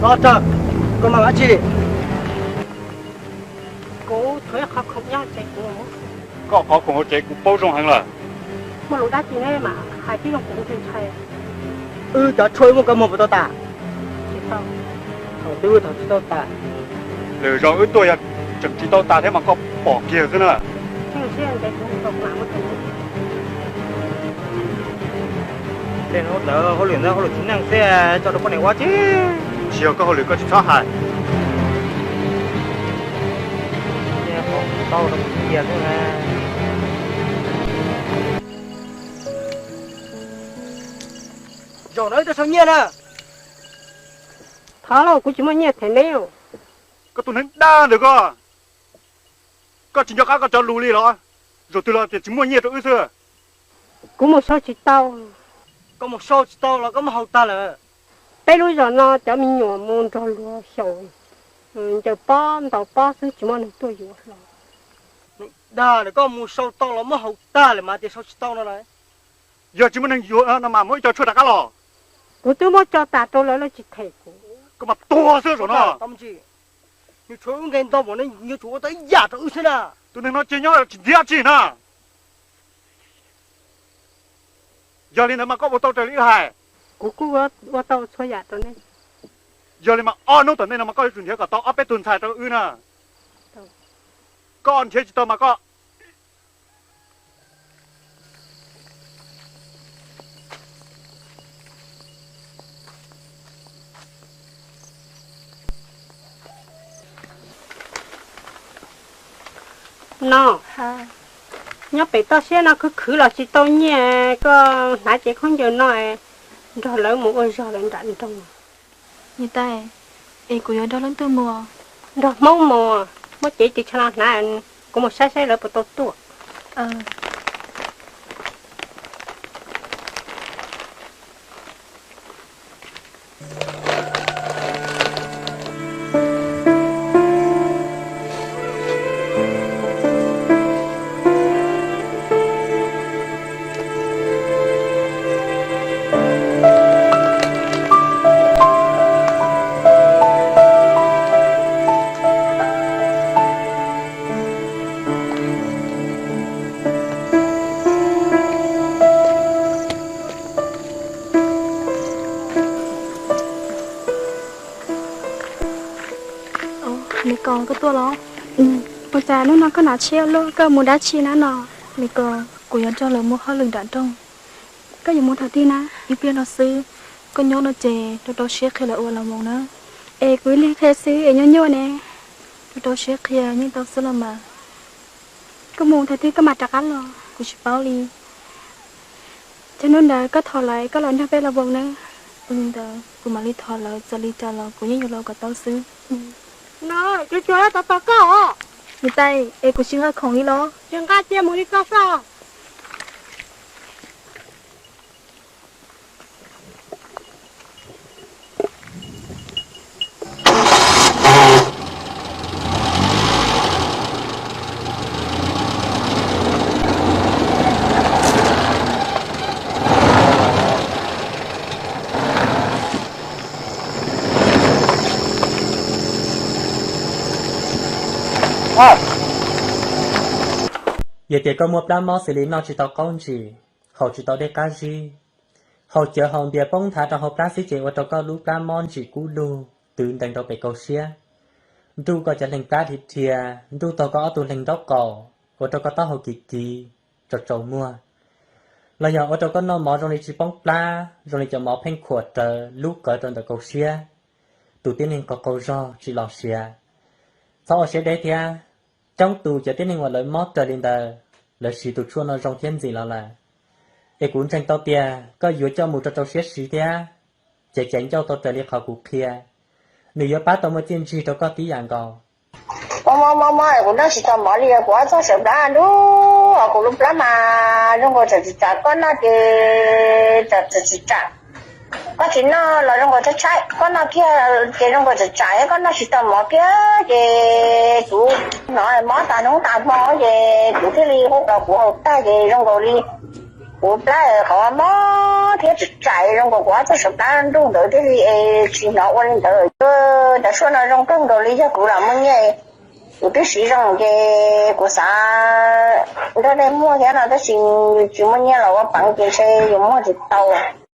Los Raws, koj mas dab tsi? Kuv tshuav ib qho khoom nyob tsev kuv. Koj qhov khoom hauv tsev kuv paub zoo heev lawm. Muaj lus dab tsi ne mas hais tib zoo kuv ntshai ntshai. Wb cov tshuaj wb muab koj muag puas tau tas? Tsis tau. Thaum twg wb thaum tsis tau tas? Lwm zaus wb tuaj yog tseem tsis tau tas thiab mas koj pom kiag xwb na. Tej no lawv hauj lwm ntawd hauj lwm txiv neej xwb, tso rau poj niam ua tsis. Tsis yog koj hauj lwm koj tsis txhob hais. Tau rau cia xwb na. Zaum no wb tuaj sau nyiaj na. Thov lauj, kuv tsis muaj nyiaj them neb. Koj tus neeg dag ntawm koj, koj tsis nco qab koj cov lus li los? Zaum twg los tias tsis muaj nyiaj rau wb xwb. Kuv mus sau tsis tau. Koj mus sau tsis tau los koj muab haus tag lawm. Peb lub zos no cov me nyuam mus nrog luag xyaum, ncaws pob ntaus pob xwb tsis muaj neeg tuaj yuav hlo. Dag, koj mus sau tau los muab haus tag lawm mas tias sau tsis tau no lawm. Yog tsis muaj neeg yuav no mas muab ib co tshuaj rov qab los. Kuv twb muab tso tas rau lawv, lawv tsis them kuv. Koj mas tuag xwb zaum no. Nws tshuav wb nqe ntau mas nws yuav tsum ua tau ib yam rau wb xwb na. Tus neeg no ces nyob tsis ntxiv dab tsi na. Yog li ntawd mas koj ua tau raws li wb hais. Kuv kuj ua tau txhua yam rau nej. Yog li mas ob hnub tom ntej no mas koj yuav tsum nrhiav kom tau ob peb tug ntxhais rau wb na. Koj nrhiav tsis tau mas koj No, nyob pem toj siab no khwv khwv los tsis tau nyiaj, koj hnav cev khaub ncaws no nrog lawv mus ua zog lawv nram nroog. Niam tais, es kuv yuav nrog leej twg mus? Nrog Hmoob mus, muab cev ris tsho no hnav, kuv mus saib saib lawv puas tau tuaj. Me Kos, koj tuaj los? Ua cas hnub no koj hnav tshiab ua luaj, koj mus dab tsi na no? Me Kos, kuv yuav nrog lawv mus hauj lwm nram nroog. Koj yuav mus thaum twg na? Ib pliag no xwb. Koj nyob no ces rau rau siab qhia lawv uas los mus na. Es kuv ib leeg qhia xwb es nyuaj nyuaj ne. Rau rau siab qhia yeej tau xwb los mas. Koj mus thaum twg koj mam rov qab los? Kuv tsis paub li. Ces hnub ntawd koj thov lawv koj los nrog peb los voos na. Ua li ntawd kuv mam li thov lawv, txawm li cas los kuv yeej yuav los kom tau xwb. No, cuag cuag tau tos koj os. Niam tais, es kuv tsis nqa khoom li los? Tsis nqa cia mus li koj xwb. Yog tias koj muaj plab mob xws li noj tsis tau qaub ntsis, haus tsis tau dej qab zib, haus cawv haus npias poob nthav rau hauv plab xwb ces ua rau koj lub plab mob ntsim kub lug twv ntees rau pem kaum siab, nruj koj cov leeg plab dhia dhia, nruj tag koj ob tug leeg nraub qaum, ua rau koj taub hau kiv kiv, tsaus tsaus muag, los yog ua rau koj noj mov zoo li tsis poob plab, zoo li cov mov pheej khuam rawv lub qawv rau ntawm kaum siab, tus tib neeg qaug qaug zog tsis los siav. Txhob ua siab deb thiab. Coob tus cov tib neeg uas lawv mob raws li ntawd, lawv siv tus tshuaj no zoo thiab ntxim los lawm. Es kuv ntseeg tau tias koj yuav coj mus rau rau siab siv thiab, ces caiv ncauj tau raws li qhov kuv qhia. Nws yuav pab tau muaj txiaj ntsig rau koj tib yam nkaus. Mob mob mob, kuv noj tsis tau mov li, kuv ob txoj sawv plab nruj, kuv lub plab mas zoo nkaus tseem tsis tsam, koj noj ces tseem tsis tsam. Koj tsis noj los zoo nkaus tshaib tshaib, koj noj kiag ces zoo nkaus tseem tsam, koj noj tsis tau mov kiag ces kuv hnov mob tas hnub tas hmo ces kuv thiaj li hu los kuv haus tag ces zoo nkaus li kuv plab qhov mob thiab tsis txais zoo nkaus kuv ob txoj saum plab nruj ntawd thiab li es tsis hnov ua li ntawd. Cov suab no zoo kawg nkaus li, yog kuv los muaj nyiaj, kuv twb siv zoo ces kuv xav nrog nej muag thiab no, tab sis tsis muaj nyiaj los ua peev ces ntshe yuav muag tsis tau.